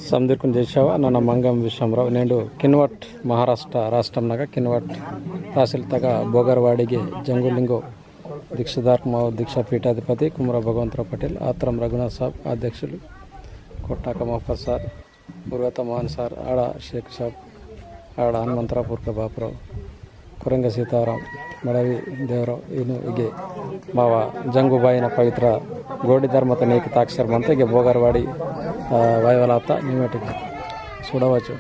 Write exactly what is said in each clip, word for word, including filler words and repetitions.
समदिरकुन जय सेवा, नना मंगम विश्वमराव। नेंडु किनवट महाराष्ट्र राष्ट्रम नगा किनवट तहसील तगा बोगरवाड़ीगे जंगुलिंगो दीक्षादार माव दीक्षा पीठाधिपति कुमरा भगवंतराव पटेल, आत्रम रघुनाथ साहब अध्यक्षुलु, कोट्टाक मोहम्मद सार, उर्वत मोहन सार, आड़ा शेख साहब, आड़ा हनुमंतराव पुरका बापुराव, कुरंग सीताराम, मड़वी देवराव, इनु इगे मावा जंगुबाईना पवित्र गोंडी धर्मता नेकी ताकसेर मंता इगे बोगरवाड़ी, आ, वायवलाता निमेटिक सुड़वचु।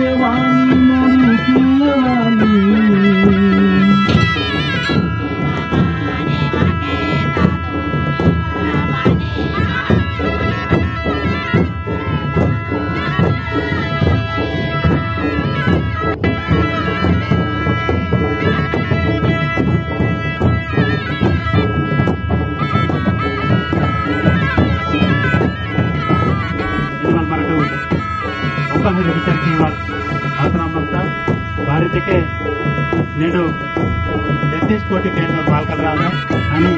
इनवाल मरटू ओक्कल मेरे विचार कीवाल आतरा मलता बारी तेके नेडू छत्तीस कोटि केंद्र बालकल राजा अनि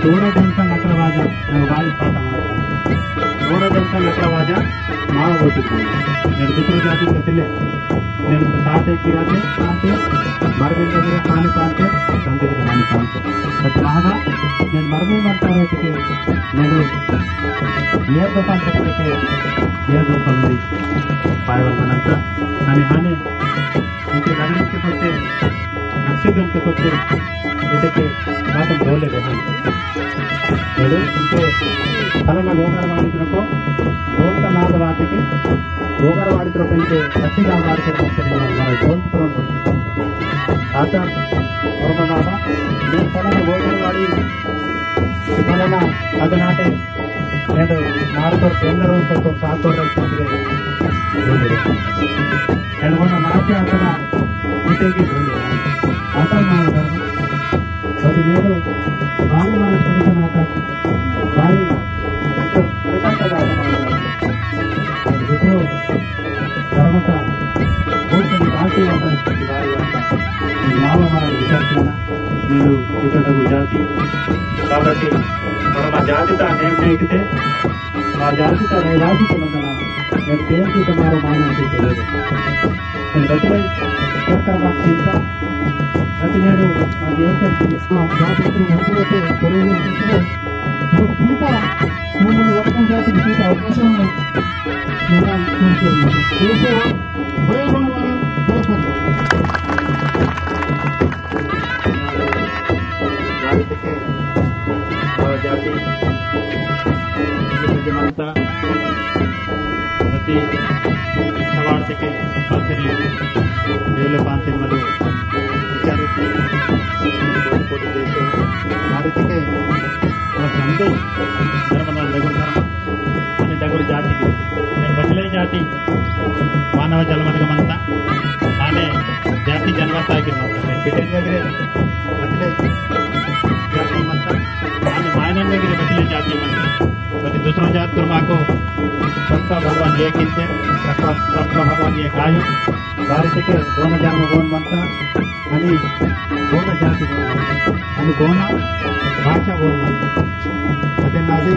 चोरा देवता नटराजा नगवाल पाता मलता चोरा देवता नटराजा मावा बोटी। नेडू दूसरो जाति कतिले नेडू साथे किराते पाते, मरमिंदा मेरे खाने पाते, संदे के खाने पाते। बट महागा, नेडू मरमी मनता रहे थे, नेडू ये तो पाते के, ये तो पल्ली, पायवल मनंता, हाने हाने, इनके नगरी के पत्ते, नक्शे गन के पत्ते, इनके बातम बोले रहे। हेलो, इनके फलाना गोगर वाली तरफ को, बोलता नाद वाली के, गोगर वाली तरफ इनके अच्छी गाँव वाली तरफ से नहीं हमारा बोल पुराण बोल। आता, और बाबा, मैं फलाना गोगर वाली, फलाना अदनाटे, हेलो, मार पर केंद्र और पर सात और रख सकते हैं। हेलो, ना मार के आता ना, इतने की बोल। आता ना उधर। सभी ये तो बाल मार पर इतना आता। भाई, तो, तो, तो, तो, तो, तो, तो, धर्मता, भूषण पार्टी वाला भाई वाला, नाम हमारा विचार करना, मीरू इतर गुजराती। కాబట్టి మరి మా జాతిత నేమ్ నేకితే, మా జాతిత రేవాసి తొలగన, నేను పేరుకి तुम्हारा मानन की चलेगा। నేను బతిలే, सरकार माक चिंता, बतिलेडु, మా దేశ, మా జాతికి మంత్రి అయితే పొరుగు सीता, मम्मल्नि वरकं जाति सीता अवकाशं मेरा सूचना। जय सेवा, जय भगवान, जय भगवान। जाति के, और जाति, जमानता, प्रति सवार तक कंपलसरी डेवलप आंते मदु विचार कोटि कोटि जय सेवा। भारत के और संदेश धर्म ना डगुर धर्म, अनि डगुर जाति की, बतले जाति मानव जलमदग मंता, आने जाति जनवता की मंता, पिटर जगरे बतले जाति मंता, आने मायनन जगरे बतले जाति मंता। बल्कि दूसरों जात कर माको सबका भगवान एक ही थे, सबका, सबका भगवान एक आयो। बारिश के दोनों जन्म गोन मनता, अनि दोनों जाति गोन मनता, अनि दोनों भाषा गोन मनता। अते नादे